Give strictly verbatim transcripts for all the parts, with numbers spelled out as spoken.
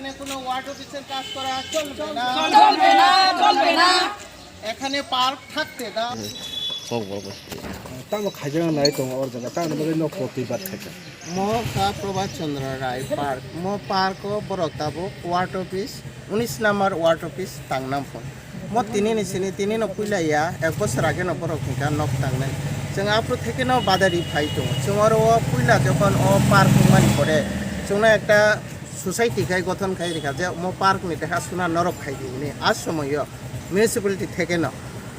এখানে কোনো ওয়ার্ড অফিসের কাজ করা চলবে না। চলবে না, চলবে না। এখানে পার্ক থাকতে দাও। Tamo khaijak nai tongo o jaga, tamoni bagwi no protibad khaijak. Mo kha Prabhat Chandra Rai Park. Mo park o borok tabuk ward office, unis number ward office tangnam phun. Mo tini ni sini tini no puila ya, ek bosor age no borok hingka nok tangnai. Chwng aphuru theke no badari phai tongo. Chwng oro o puila jokhon o park wngmani pore, chwngno ekta society khai gothon khai rikha je mo park ni deha suna norok khai di hini a somoyo municipality theke no.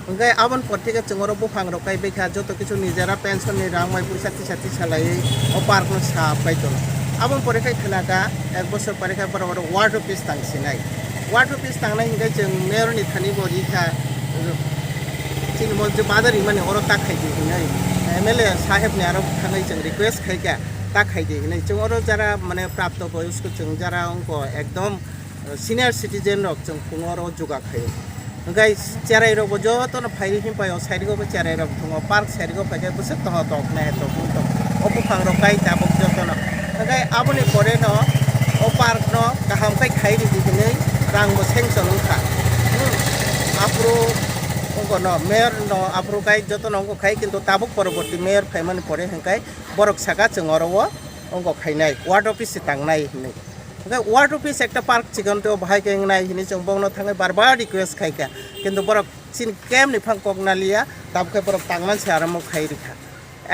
Hingke aboni por theke chwng oro buphang rok kai baikha, joto kichu nijera pension ni rang mai puisa tisa tisa laiwi o park no sap kai tono. Aboni pore khai khna kha ek bosor pore khai borok oro ward office tang sinai. Ward office tangnai hingke chwng mayor ni thani bo rikha, chini mo je bazar rimani oro ta khai di hinwi M L A saheb ni aro thangwi chwng request khai kha ta khai di hinwi. Chwng oro jara mane prapto boyosko chwng jara wngkha ekdom senior citizen rok chwng phungo oro juga khaio. Hwnkhe cherai rok bo joto no phai himpai o side o bo cherai rok tongo, park side o phaikhe bwswk tongo tok nai tok tok o buphang rok kai tabuk joto no. Hwnkhe aboni pore no o park no kaham khe khai ridi hinwi rang bo sanction wngkha. Hmm. Aphuru wngkha no mayor no aphuru kai joto no wngkha khai kintu tabuk poroborti mayor phaimani pore hwnkhe borok saka chwng oro o wngkha khainai ward office se tangnai hinwi. Hwnkhe ward office ekta park chikon tei o bahai khe wngnai hinwi chwng bokno thangwi bar bar request khai kha, kintu borok chini kemni phang kok naliya, tabukhe borok tangmani se aro mo khai rikha.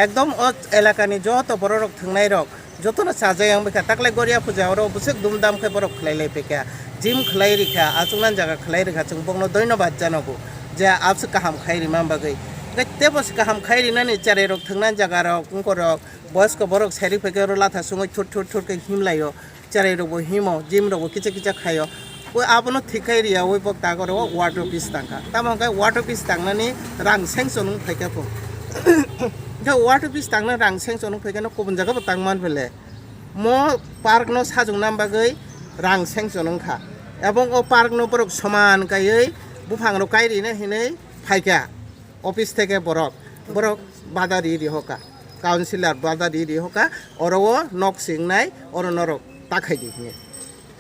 Ekdom o elakani joto bororok thwngnairok jotono chajak yang bwkha, taklai Goria puja oro bwswk dum dam khe borok khlai lai phaikha, gym khlai rikha, achuknani jaga khlai rikha, chwng bokno doinobad janogo je abse kaham khai rima bagwi. Hwnkhe tebo se kaham khai rinani cherai rok thwngna jaga rok wngkorok boyosko borok sari phaikhe oro latha sungwi thur thur thur khe himlaio. Cherai rokbo himo, gym rokbo kicha kicha khaio. Oi abono thik khai riya, oi bok tak oro ward office tangkha. Tamo hwnkhe ward office tangnani rang sanction wng phaikha pho. Hwnkhe ward office tangna rang sanction wng phaikha no kubun jaga bo tang man bele. Mo park no sajwk nam bagwi rang sanction wngkha. Ebong o park no borok soman kaiwi buphang rok kai rina hinwi phaikha. Office theke borok, borok bada ri ri hoka, councillor bada ri ri hoka, oro o nok singnai, oro norok ta khai di hinwi.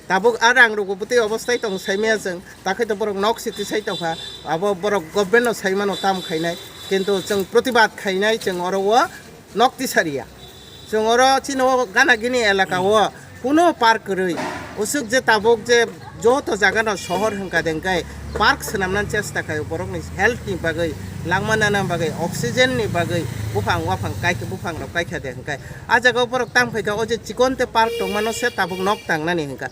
Tabuk a rang rokbo bwtwi obostai tong saimaya chwng, ta khai to borok nok siti sai tongkha, abo borok government no saimano tam khainai, kintu chwng protibad khainai chwng oro o nok tisariya. Chwng oro chini o gana gini elaka o kuno park kwrwi. Usuk je tabuk je joto jaga no sohor hwnkha de hwnkhe park swnamnani chesta khaio, borokni health ni bagwi, langma nana bagwi, oxygen ni bagwi buphang waphang kaikha, buphang rok kaikha de hwnkhe. A jaga o borok tang phaikha, o je chikon te park tongmano se tabuk nok tangnani hwnkha.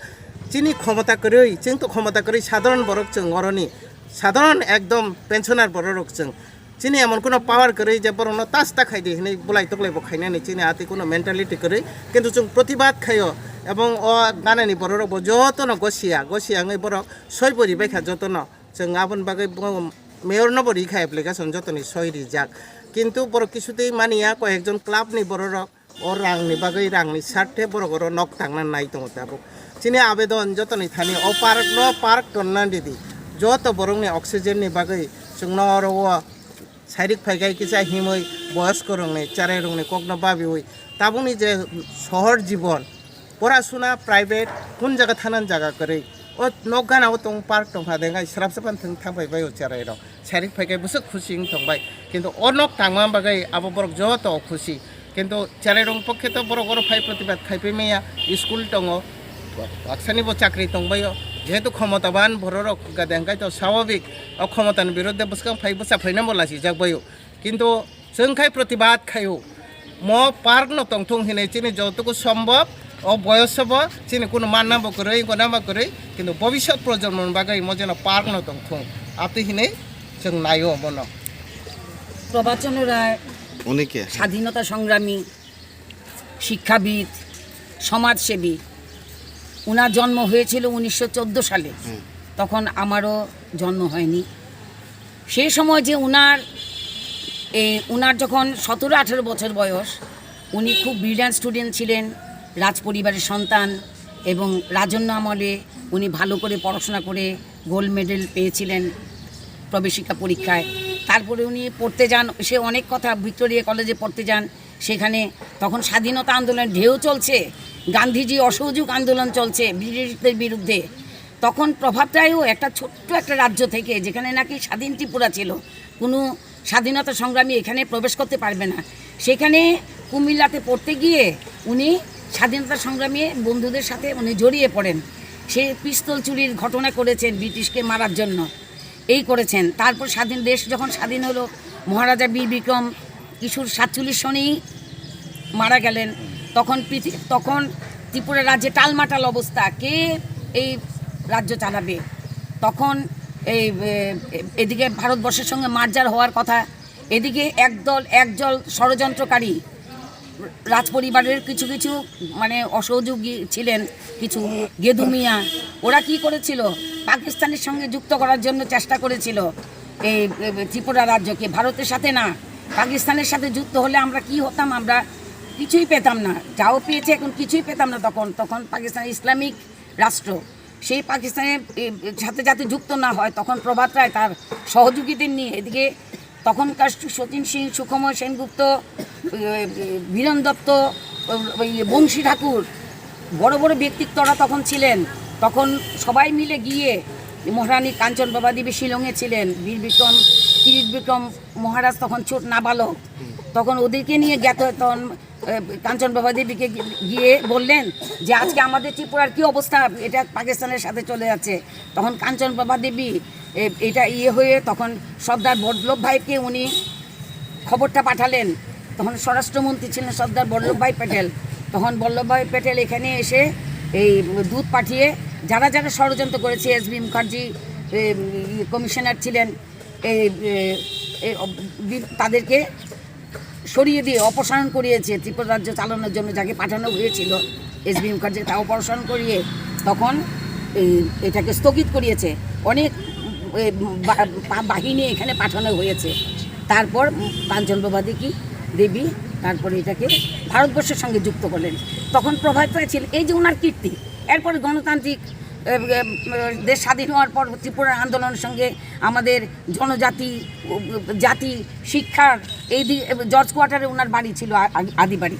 Chini khomota kwrwi, chwng to khomota kwrwi, sadharon borok chwng oroni, sadharon ekdom pensioner borok rok chwng. Chini emon kuno power kwrwi je borokno tas ta khai di hinwi bulai tuklai bo khainani chini ati kuno mentality kwrwi, kintu chwng protibad khaio, ebong o ganani borok rok bo jotono gosia gosia wngwi borok soi bo ribai kha jotono. Chwng aboni bagwi bo mayor no bo rikha application jotoni soi rijak, kintu borok kisu twi mania, koi ekjon club ni borok rok o rangni bagwi, rangni sarte borok oro nok tangna nai tongo tabuk. Chini abedon jotoni thani o park no park tonna didi, joto borokni oxygen ni bagwi chwngno oro o sairik phaikai kisa himwi boyosko rokni cherai rokni kokno babiwi tabukni je sohor jibon, porasuna private kun jaga thanan jaga kwrwi. O nok gana o tong park tongkha de, ngai srap srap thang thang bai bai o cherai rok. Sairik phaikai bwswk khusi wng tong bai. Kintu o nok tangma bagwi abo borok joto khusi. Kintu cherai rok pokhe to borok oro phai protibad khai pai maya, school tongo, baksani bo chakri tong bai o. Jehetu khomotaban borok rok gade hwnkhe to swababik o khomotani birodhe bwskang phai bwsa phaina bo lachijak bai o. Kintu chwng khai protibad khaio. Mo park no tongthung hinwi chini jotoku sombhob, o boyoso bo chini kunu manna bo kwrwi, gona bo kwrwi, kintu bobisot projonmo ni bagwi mo jeno park no tongthung. Abtwi hinwi chwng naio mono. Prabhat Chandra রায় উনি কে? স্বাধীনতা সংগ্রামী, শিক্ষাবিদ, সমাজসেবী। ওনার জন্ম হয়েছিল উনিশশো চোদ্দো সালে, হুম। তখন আমারও জন্ম হয়নি। সেই সময় যে ওনার, এ, ওনার যখন সতেরো আঠেরো বছর বয়স, উনি খুব ব্রিলিয়ান্ট স্টুডেন্ট ছিলেন, রাজপরিবারের সন্তান, এবং রাজন্য আমলে উনি ভালো করে পড়াশোনা করে গোল্ড মেডেল পেয়েছিলেন প্রবেশিকা পরীক্ষায়। তারপরে উনি পড়তে যান, সে অনেক কথা, ভিক্টোরিয়া কলেজে পড়তে যান, সেখানে তখন স্বাধীনতা আন্দোলন ঢেউ চলছে, গান্ধীজি অসহযোগ আন্দোলন চলছে ব্রিটিশদের বিরুদ্ধে। তখন প্রভাত রায়ও একটা ছোট্ট একটা রাজ্য থেকে, যেখানে নাকি স্বাধীন ত্রিপুরা ছিল, কোনো স্বাধীনতা সংগ্রামী এখানে প্রবেশ করতে পারবে না, সেখানে কুমিল্লাতে পড়তে গিয়ে উনি স্বাধীনতা সংগ্রামী বন্ধুদের সাথে উনি জড়িয়ে পড়েন। সে পিস্তল চুরির ঘটনা করেছেন ব্রিটিশকে মারার জন্য, এই করেছেন। তারপর স্বাধীন দেশ যখন স্বাধীন হলো, মহারাজা বীর বিক্রম কিশোর সাতচল্লিশ সনেই মারা গেলেন। তখন পৃথি-, তখন ত্রিপুরা রাজ্যে টালমাটাল অবস্থা, কে এই রাজ্য চালাবে? তখন এই, এ, এদিকে ভারতবর্ষের সঙ্গে মার্জার হওয়ার কথা, এদিকে একদল একদল ষড়যন্ত্রকারী রাজপরিবারের কিছু কিছু, মানে, অসহযোগী ছিলেন, কিছু গেদু মিয়া। ওরা কি করেছিল? পাকিস্তানের সঙ্গে যুক্ত করার জন্য চেষ্টা করেছিল এই, এ, ত্রিপুরা রাজ্যকে, ভারতের সাথে না। পাকিস্তানের সাথে যুক্ত হলে আমরা কি হতাম? আমরা কিছুই পেতাম না। যাও পেয়েছে, এখন কিছুই পেতাম না। তখন, তখন পাকিস্তান ইসলামিক রাষ্ট্র, সেই পাকিস্তানের, এ, সাথে যাতে যুক্ত না হয়, তখন প্রভাত রায় তার সহযোগীদের নিয়ে এদিকে তখনকার সু-, সচিন সিং, সুখময় সেনগুপ্ত, এ, এ, বীরেন দত্ত, ওই বংশী ঠাকুর, বড় বড় ব্যক্তিত্বরা তখন ছিলেন। তখন সবাই মিলে গিয়ে মহারানী কাঞ্চন প্রভা দেবী শিলংয়ে ছিলেন, বীর বিক্রম, কিরিট বিক্রম মহারাজ তখন ছোট নাবালক, তখন ওদেরকে নিয়ে জ্ঞাত তখন, এ, কাঞ্চন প্রভা দেবীকে গি-, গিয়ে বললেন যে, "আজকে আমাদের ত্রিপুরার কি অবস্থা, এটা পাকিস্তানের সাথে চলে যাচ্ছে।" তখন কাঞ্চন প্রভা দেবী, এ, এটা ইয়ে হয়ে তখন সর্দার বল্লভ ভাইকে উনি খবরটা পাঠালেন। তখন স্বরাষ্ট্রমন্ত্রী ছিলেন সর্দার বল্লভ ভাই প্যাটেল। তখন বল্লভ ভাই প্যাটেল এখানে এসে এই দূত পাঠিয়ে যারা যারা ষড়যন্ত্র করেছে, এস বি মুখার্জি, এ, কমিশনার ছিলেন, এই, এ, এই অব-, বি-, তাদেরকে সরিয়ে দিয়ে অপসারণ করিয়েছে। ত্রিপুরা রাজ্য চালানোর জন্য যাকে পাঠানো হয়েছিল এস বি মুখার্জি, তা অপসারণ করিয়ে তখন এই, এটাকে স্থগিত করিয়েছে। অনেক, এ, বা-, বা-, বাহিনী এখানে পাঠানো হয়েছে। তারপর কাঞ্চন প্রভা দেবী, তারপরে এটাকে ভারতবর্ষের সঙ্গে যুক্ত করলেন। তখন প্রভাত রায় ছিলেন, এই যে ওনার কীর্তি, এরপরে গণতান্ত্রিক, এ, এ, দেশ স্বাধীন হওয়ার পর ত্রিপুরার আন্দোলনের সঙ্গে আমাদের জনজাতি, ও, জাতি, শিক্ষার এই দি-, জর্জ কোয়ার্টারে ওনার বাড়ি ছিল, আ-, আ-, আদি বাড়ি।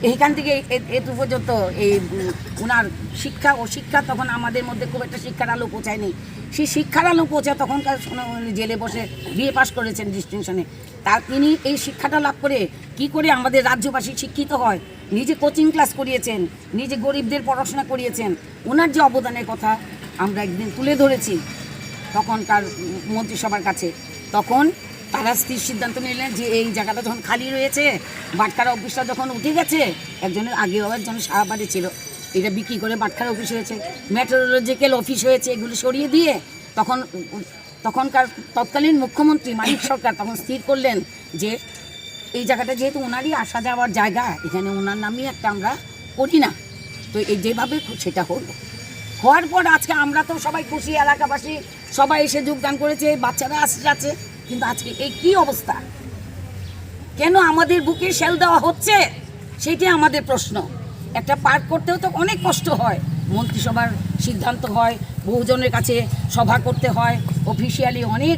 এইখান থেকে এ-, এ-, এত পর্যন্ত এই, উম, ওনার শিক্ষা ও শিক্ষা তখন আমাদের মধ্যে খুব একটা শিক্ষার আলো পৌঁছায়নি। সেই শিক্ষার আলো পৌঁছায় তখনকার সময় উনি জেলে বসে বিএ পাস করেছেন ডিস্টিংশনে। তা তিনি এই শিক্ষাটা লাভ করে কি করে আমাদের রাজ্যবাসী শিক্ষিত হয়, নিজে কোচিং ক্লাস করিয়েছেন, নিজে গরিবদের পড়াশোনা করিয়েছেন, ওনার যে অবদানের কথা আমরা একদিন তুলে ধরেছি তখনকার মন্ত্রিসভার কাছে। তখন তারা স্থির সিদ্ধান্ত নিলেন যে এই জায়গাটা যখন খালি রয়েছে, বাটখারা অফিসটা যখন উঠে গেছে, একজনের, আগেও একজন সাহাবাড়ি ছিল, এটা বিক্রি করে বাটখারা অফিস হয়েছে, মেট্রোলজিক্যাল অফিস হয়েছে, এগুলো সরিয়ে দিয়ে তখন তখনকার তৎকালীন মুখ্যমন্ত্রী মানিক সরকার তখন স্থির করলেন যে এই জায়গাটা যেহেতু ওনারই আসা যাওয়ার জায়গা, এখানে ওনার নামই একটা আমরা করি না। তো এই যেভাবে খু-, সেটা হলো। হওয়ার পর আজকে আমরা তো সবাই খুশি, এলাকাবাসী সবাই এসে যোগদান করেছে, বাচ্চারা আসছে যাচ্ছে, কিন্তু আজকে এই কি অবস্থা? কেন আমাদের বুকে শেল দেওয়া হচ্ছে, সেটাই আমাদের প্রশ্ন। একটা পার্ক করতেও তো অনেক কষ্ট হয়, মন্ত্রিসভার সিদ্ধান্ত হয়, বহুজনের কাছে সভা করতে হয়, অফিসিয়ালি অনেক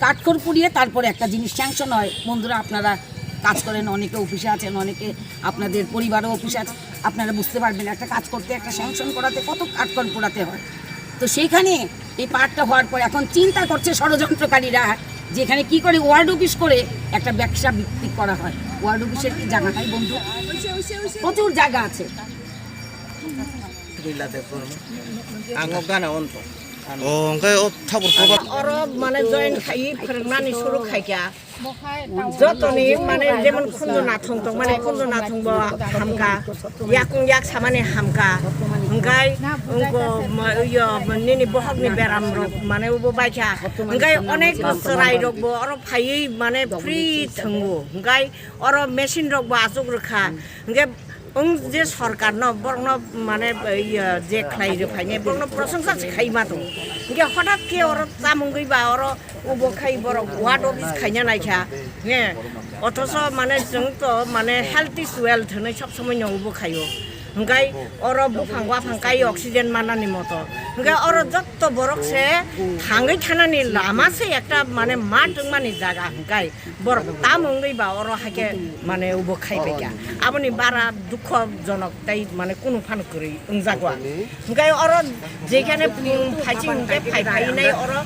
কাঠখড় পুড়িয়ে তারপরে একটা জিনিস স্যাংশন হয়। বন্ধুরা, আপনারা কাজ করেন, অনেকে অফিসে আছেন, অনেকে আপনাদের পরিবারও অফিসে আছে, আপনারা বুঝতে পারবেন একটা কাজ করতে, একটা স্যাংশন করাতে কত কাঠখড় পোড়াতে হয়। তো সেইখানে এই পার্কটা হওয়ার পর এখন চিন্তা করছে ষড়যন্ত্রকারীরা যে এখানে কি করে ওয়ার্ড অফিস করে একটা ব্যবসা ভিত্তিক করা হয়। ওয়ার্ড অফিসের কি জায়গা নাই বন্ধু? প্রচুর জায়গা আছে। Ang o gana on to. Oh, hwnkhe o thabur kobar. Oro mane join khai, phwrwngnani suru khaikha. Jotoni mane jemon khunju nathung tong mane khunju nathung bo hamkha, yakung yak samani hamkha, hwnkhe wngko ma-, yo, nini bohokni beram rok mane ubo baikha, hwnkhe onek chwrai rok bo oro phaiwi mane free thwngo, hwnkhe oro machine rok bo achuk rwkha, hwnkhe wng je sorkar no borok no mane, iya, je khlai rwphainai borok no prosongsa se khaima tongo, hwnkhe hotat khe oro chamungwi ba oro Ubo khai borok ward office khaina naikha, he, othoso mane chwng to mane health is wealth hinwi sob somoi no ubo khaio. Hwnkhe oro buphang waphang kai oxygen manani moto. Hwnkhe oro jotto borok se thangwi thanani lama se ekta mane mat wngmani jaga hwnkhe borok tamo wngwi ba oro haikhe mane ubo khai paikha. Aboni bara dukho jonok tei mane kunu phano kwrwi wngjago ang. Hwnkhe oro jekhane phaiching hwnkhe phai phainai oro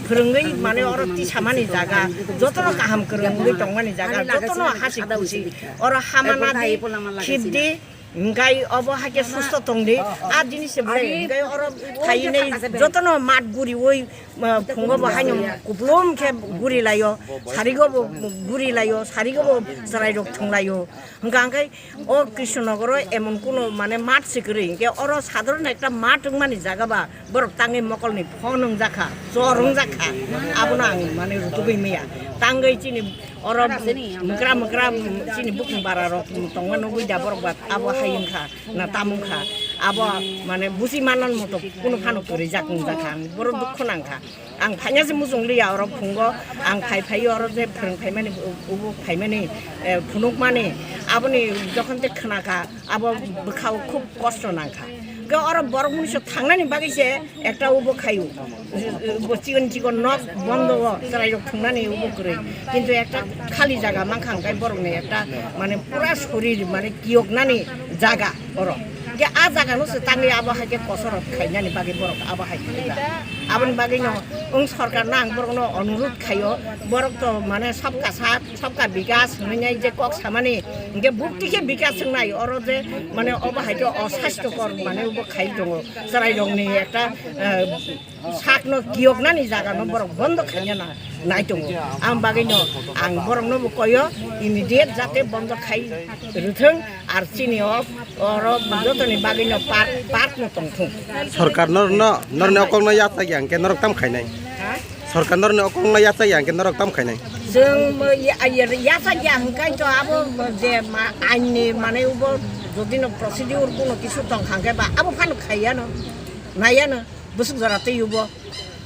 phwrwngwi mane oro tisamani jaga, jotono kaham kwrwngwi tongmani jaga, jotono hasi khusi oro hamana di, khibdi, hwnkhe obo haikhe susto tongdi. A jinis se belai hwnkhe oro phainai jotono mat guriwi, ah, phungo bo haino kuplum khe gurilaio, sarigo bo gurilaio, sarigo bo chwrairok thwnglaio. Hwnkha hwnkhe o Krishnanogoro emon kuno mane mat se kwrwi, hwnkhe oro sadharon ekta mat wngmani jaga ba borok tangwi mokolni phone wngjakha, chor wngjakha, abono ang mane rutugwi maya. Tangwi chini oro mwkra mwkra chini bukung bara rok tongma nugwi da borok ba abo hai wngkha na tam wngkha, abo mane buji manan moto kuno phano kwrwijak wngjakha, ang borok dukho nangkha. Ang phaina se muchung liya oro phungo, ang phai phai oro je phwrwng phaimani, ubo phaimani, eh, phunukmani, aboni jokhon te khwnakha, abo bwkhao khub kosto nangkha. Hwnkhe oro borok mwnwi se thangnani bagwi se ekta ubo khaio. Bo chikon chikon nok bondo o chwrairok thwngnani ubo kwrwi. Kintu ekta khali jaga mankha hwnkhe borokni ekta mane pura sorir mane kiyoknani jaga oro. Hwnkhe a jaga no se tangwi abo hai khe kosorok khainani bagwi borok abo hai khe kha. Aboni bagwi no wng sorkar no ang borok no onurudh khaio, borok to mane sabka saath, sabka bikas hwnwi nai je kok samani, hwnkhe bukti khe bikas wngnai, oro je mane obo hai khe osasthokor mane obo khai tongo, chwrairokni ekta, eh, sakno kiyoknani jaga no borok bondo khaina na nai tongo. Ang bagwi no ang borok no bo koyo immediate jate bondo khai rwthwng, ar chini o oro jotoni bagwi no park, park no tongthung. Sorkar nor no, nor no kok no yachak yang khe norok tam khainai. Ha? Sorkar norni okong lai yachak ya, hwnkhe norok tam khainai? Chwng bo ya-, ya-, yachak ya hwnkhe to abo je ma-, ain ni mane ubo jodi no procedure kuno kisu tong kha hwnkhe ba abo phano khaiya no, naiya no, bwswk jora tei ubo.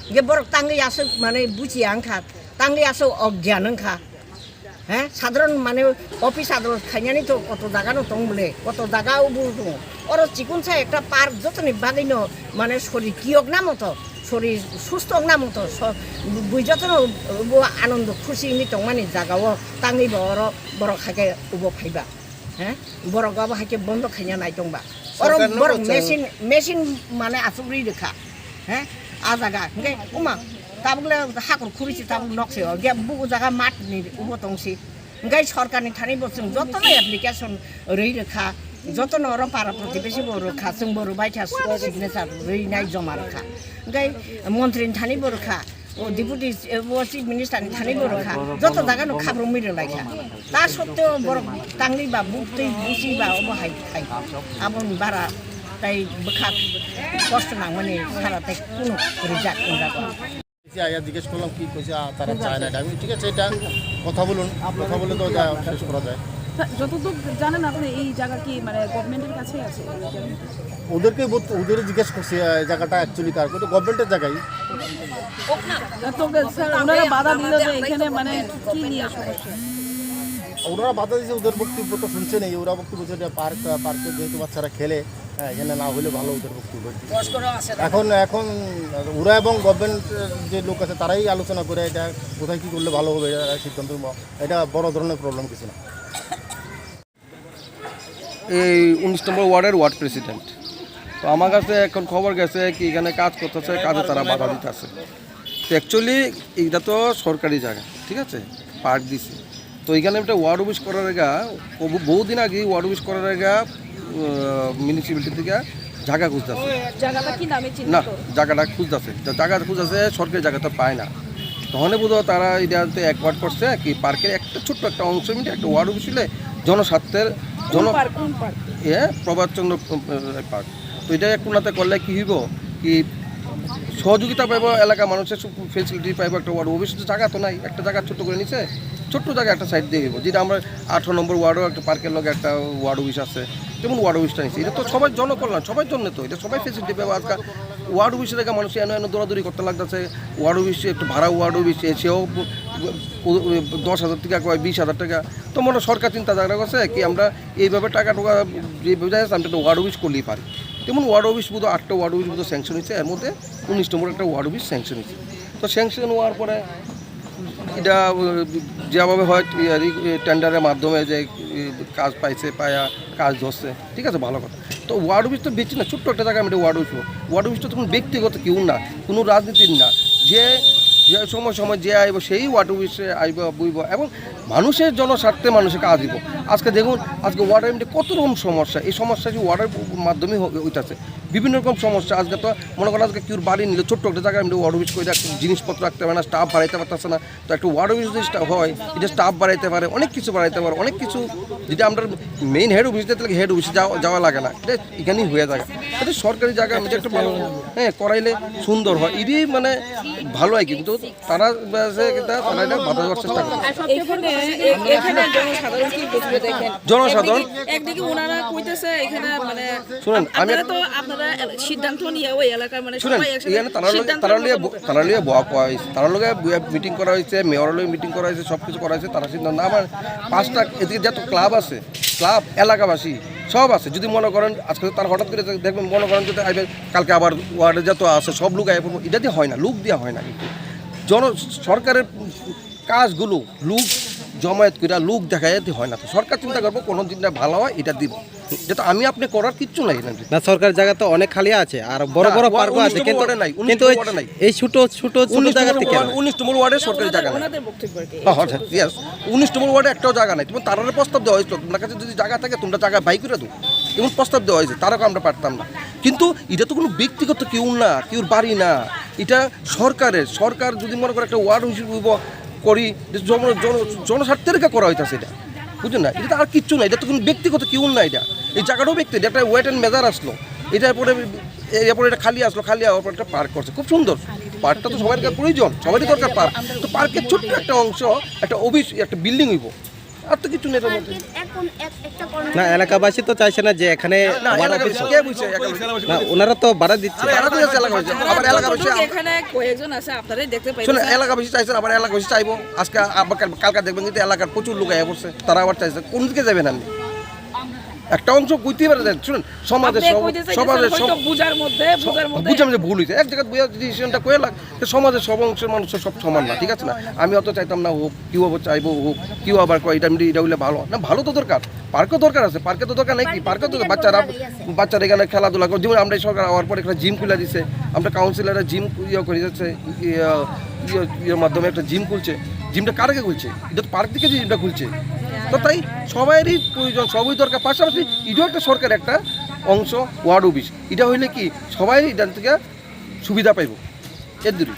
Hwnkhe borok tangwi aswk mane buchiya wngkha, tangwi aswk ogyan wngkha. He, sadharon mane office adolt khainani to koto jaga no tong bole, koto jaga o bo tongo. Oro chikon sa ekta park jotoni bagwi no mane sori kiyok namo to, sori susto wng namo to, so, bui jotono bo anondo khusi wngwi tongmani jaga o tangwi bo oro borok hai khe ubo phaiba. He, borok abo hai khe bondo khaina nai tong ba. Oro sorkar no borok bo chwng machine, machine mane achuk rwi rwkha. He? A jaga, hwnkhe, uma, tabuk le hakur khuri se tabuk nok se, hwnkhe bugo jaga mat ni ubo tong se. Hwnkhe sorkar ni thani bo chwng joto no application rwi rwkha, joto no oro para protibesi bo rwkha, chwng bo rwbai kha, signature rwi nai joma rwkha. Hwnkhe montri ni thani bo rwkha, o deputy, o chief minister ni thani bo rwkha, joto jaga no khabrumwi rwlai kha. Ta sotteo borok tangwi ba buktwi busi ba obo hai khai. Aboni bara tai bwkha kosto nangmani sara tai kunu rijak wngjago. যে আয়া জিজ্ঞেস করলাম কি কইছে, আ, তারা চায় না এটা। আমি, ঠিক আছে, এটা কথা বলুন, কথা বলে তো এটা শেষ করা যায়। স্যার, যতদূর জানেন আপনি এই জায়গা কি মানে গভর্নমেন্টের কাছে আছে? ওদেরকে বল-, ওদের জিজ্ঞেস করছি, আ, এই জায়গাটা অ্যাকচুয়ালি কার, ওটা গভর্নমেন্টের জায়গাই। তো স্যার, ওনারা বাধা দিল যে এখানে মানে কি নিয়ে সমস্যা? ওনারা বাধা দিয়েছে, ওদের বক্তব্য তো শুনছেন, এই ওরা বক্তব্য যে এটা পার্ক, আ, পার্কে যেহেতু বাচ্চারা খেলে, হ্যাঁ, এখানে না হলে ভালো, ওদের বক্তব্য। এখন, এখন ওরা এবং গভর্নমেন্ট যে লোক আছে, তারাই আলোচনা করে এটা কোথায় কি করলে ভালো হবে, এটা সিদ্ধান্ত নেবো। এটা বড় ধরনের প্রবলেম কিছু না। এই উনিশ নম্বর ওয়ার্ডের ওয়ার্ড প্রেসিডেন্ট। তো আমার কাছে এখন খবর গেছে কি এখানে কাজ করতেছে, কাজে তারা বাধা দিতেছে। তো অ্যাকচুয়ালি এটা তো সরকারি জায়গা, ঠিক আছে, পার্ক দিছে। তো এখানে একটা ওয়ার্ড অফিস করার জায়গা, বহু-, বহুদিন আগে ওয়ার্ড অফিস করার জায়গা, আহ, মিউনিসিপ্যালিটি থেকে জায়গা খুঁজতেছে। জায়গাটা কি নামে না, চিহ্নিত? জায়গাটা খুঁজতেছে। তো জায়গা খুঁজতেছে, সরকারি জায়গা তো পায় না। তখনই বোধহয় তারা এটা তো এক ওয়ার্ড করছে, কি পার্কের একটা ছোট্ট একটা অংশ মিলে একটা ওয়ার্ড অফিস হলে জনস্বার্থের কোন জন-, পার্ক, কোন পার্ক? এ, প্রভাতচন্দ্র, আহ, পার্ক। তো এটা এক কোনাতে করলে কি হইব? কি সহযোগিতা পাইব, এলাকা মানুষের সু-, ফেসিলিটি পাইব, একটা ওয়ার্ড অফিস তো জায়গা তো নাই, একটা জায়গা ছোট্ট করে নিছে, ছোট্ট জায়গা একটা সাইড দিয়ে হইব। যেটা আমরা আঠারো নম্বর ওয়ার্ডও একটা পার্কের লগে একটা ওয়ার্ড অফিস আছে, যেমন ওয়ার্ড অফিসটা নিছে, এটা তো সবাই জনকল্যাণ, সবাই জন্য তো, এটা সবাই ফেসিলিটি পাইব। আজকাল ওয়ার্ড অফিসের জায়গা মানুষ এনে এনে দৌড়াদৌড়ি করতে লাগতেছে, ওয়ার্ড অফিসে একটু ভাড়া ওয়ার্ড অফিস এসেও ও, ও, দশ হাজার টাকা কয়, বিশ হাজার টাকা। তো মনে হয় সরকার চিন্তা ধারা করছে কি, আমরা এইভাবে টাকা টোকা যেভাবে যায়, আমরা একটা ওয়ার্ড অফিস করলেই পারি। তেমন ওয়ার্ড অফিস বোধহয় আটটা ওয়ার্ড অফিস বোধহয় স্যাংশন হয়েছে, এর মধ্যে উনিশ নম্বর একটা ওয়ার্ড অফিস স্যাংশন হয়েছে। তো স্যাংশন হওয়ার পরে এটা, ও, যেভাবে হয়, ই, আর কি, টেন্ডারের মাধ্যমে যে, ই, কাজ পাইছে, পায়া কাজ ধরছে, ঠিক আছে, ভালো কথা। তো ওয়ার্ড অফিস তো বেশি না, ছোট্ট একটা জায়গা, আমি একটা ওয়ার্ড অফিস করবো। ওয়ার্ড অফিসটা তো কোনো ব্যক্তিগত কেউ না, কোনো রাজনীতির না, যে যে সময় সময় যে আইব সেই ওয়ার্ড অফিসে আইব, বইব এবং মানুষের জনস্বার্থে মানুষের কাজ দিব। আজকে দেখুন, আজকে ওয়ার্ডের মধ্যে কত রকম সমস্যা, এই সমস্যা কি ওয়ার্ডের মাধ্যমে হ-, হইতাছে। বিভিন্ন রকম সমস্যা। আজকে তো মনে করেন, আজকে কেউ বাড়ি নিলে ছোট্ট একটা জায়গার মধ্যে ওয়ার্ড অফিস করে রাখতে, জিনিসপত্র রাখতে পারে না, স্টাফ বাড়াইতে পারতেছে না। তো একটা ওয়ার্ড অফিস যদি স্টা-, হয়, এটা স্টাফ বাড়াইতে পারে, অনেক কিছু বাড়াইতে পারে, অনেক কিছু। যদি আমরা মেইন হেড অফিস দিতে লাগে, হেড অফিসে যাওয়া, যাওয়া লাগে না, এটা এখানেই হয়ে যায়। এটা সরকারি জায়গা, আমি একটা ভালো, হ্যাঁ, করাইলে সুন্দর হয়, এটাই মানে ভালো হয়। কিন্তু তারা, তারা এটা বাধা দেওয়ার চেষ্টা করে। এখানে, এ-, এখানে জনসাধারণ কি বুঝবে দেখেন। জনসাধারণ একদিকে, একদিকে ওনারা কইতেছে এখানে মানে শুনেন, আমি আপনারা তো, আপনারা এলা-, সিদ্ধান্ত নিয়ে ওই এলাকার মানে শুনেন, সবাই একসাথে এখানে তারা লগে, সিদ্ধান্ত তারা লগে মতো ব-, তারা লগে বওয়া কওয়া হয়েছে, তারা লগে বইয়া মিটিং করা হয়েছে, মেয়র লগে মিটিং করা হয়েছে, সব কিছু করা হয়েছে, তারা সিদ্ধান্ত। আমার পাঁচটা এদিকে যত ক্লাব আছে, ক্লাব এলাকাবাসী সব আছে। যদি মনে করেন আজকে তারা হঠাৎ করে দেখবেন, মনে করেন যদি আইবে, কালকে আবার ওয়ার্ডে যত আছে সব লোক আইবে, এটা দিয়ে হয় না, লোক দিয়ে হয় না। কিন্তু জন, সরকারের কাজগুলো লোক জমায়েত করে লোক দেখাইতে হয় না। তো সরকার চিন্তা করবো কোনো দিনটা ভালো হয়, এটা দিব। এটা তো আমি আপনি করার কিচ্ছু নাই এখানে। না, সরকারি জায়গা তো অনেক খালি আছে, আর বড় না, বড় ওয়া-, পার্কও উনিশ আছে, নম্বর কিন্তু, ওয়ার্ডে নাই, উনিশ কিন্তু নম্বর এই, ওয়ার্ডে নাই। এই ছোট ছোট ছোট উনিশ জায়গা নম্বর থেকে ওয়ার্ড, কেন? উনিশ নম্বর ওয়ার্ডে সরকারি ওনাদের, জায়গা নাই। ওনাদের বক্তব্য আর কি। হ্যাঁ, হ্যাঁ, yes। উনিশ নম্বর ওয়ার্ডে একটাও জায়গা নাই। তোমার তারারে প্রস্তাব দেওয়া হয়েছিল, তোমার কাছে যদি জায়গা থাকে, তোমরা জায়গা বাই করে দাও, এমন প্রস্তাব দেওয়া হয়েছে, তারাকে আমরা পারতাম না। কিন্তু এটা তো কোনো ব্যক্তিগত কেউ না, কেউর বাড়ি না, এটা সরকারের। সরকার যদি মনে করে একটা ওয়ার্ড হিসেবে করি, যে জন-, জন-, জনস্বার্থে রেখে করা হইতাছে এটা, বুঝলেন না? এটা তো আর কিচ্ছু না, এটা তো কোনো ব্যক্তিগত কেউ না, এটা এই জায়গাটাও ব্যক্তি, এটা একটা ওয়েট অ্যান্ড মেজার আসলো, এটা পরে, এরপরে এটা খালি আসলো, খালি হওয়ার পর একটা পার্ক করছে, খুব সুন্দর। পার্কটা তো সবারই প্রয়োজন, সবারই দরকার পার্ক। তো পার্কের ছোট্ট একটা অংশ, একটা অফিস, একটা বিল্ডিং হইব, আর তো কিছু নেই এটার মধ্যে। পার্কের এখন এক-, একটা কর্নার না, এলাকাবাসী তো চাইছে না যে এখানে না, ওয়ার্ড অফিস এলাকাবাসী হোক। কে বুঝছে এলাকাবাসী? না, ওনারা তো বাড়া দিচ্ছে। আরে, এলাকাবাসী, এলাকাবাসী, আবার এলাকাবাসী, এলাকাবাসী, আবার এলাকাবাসী। এখানে কয়েকজন আছে, আপনারাই দেখতে পাইবেন। শুনুন, এলাকাবাসী চাইছেন, আবার এলাকাবাসী চাইবো। আজকে আবার কাল-, কালকে দেখবেন কিন্তু এলাকার প্রচুর লোক আয়া পড়ছে, তারা আবার চাইছে। কোন দিকে যাবেন আপনি? একটা অংশ কইতে পারে দেন। শুনুন, সমাজে আপনি সব, কইতেছেন সমাজে হয়তো সব, বুঝার মধ্যে, সব, বুঝার মধ্যে। বুঝার মধ্যে ভুল হইছে। এক জায়গায় বুঝা ডিসিশনটা কয়ে লাগ, তো সমাজের সব অংশের মানুষ তো সব সমান না, ঠিক আছে না? আমি অত চাইতাম না হোক, কেউ আবার চাইবো হোক, কেউ আবার কয় এটা, এটা হইলে ভালো না। ভালো তো দরকার, পার্কও দরকার আছে, পার্কে তো দরকার নাই কি? পার্কে তো বাচ্চারা, বাচ্চারা এখানে খেলাধুলা করে। যেমন আমরা এই সরকার আওয়ার পর একটা জিম খুলে দিছে, আমরা কাউন্সিলররা জিম ইয়ে করে যাচ্ছে, ইয়ে, ইয়ে, ইয়ের মাধ্যমে একটা জিম খুলছে। জিমটা কার আগে খুলছে? এটা তো পার্ক থেকে যে জিমটা খুলছে। তো তাই সবারই প্রয়োজন, সবই দরকার। পাশাপাশি এটাও একটা সরকার একটা অংশ, ওয়ার্ড অফিস। এটা হইলে কি সবাই এখান থেকে সুবিধা পাইব, এর দূরই।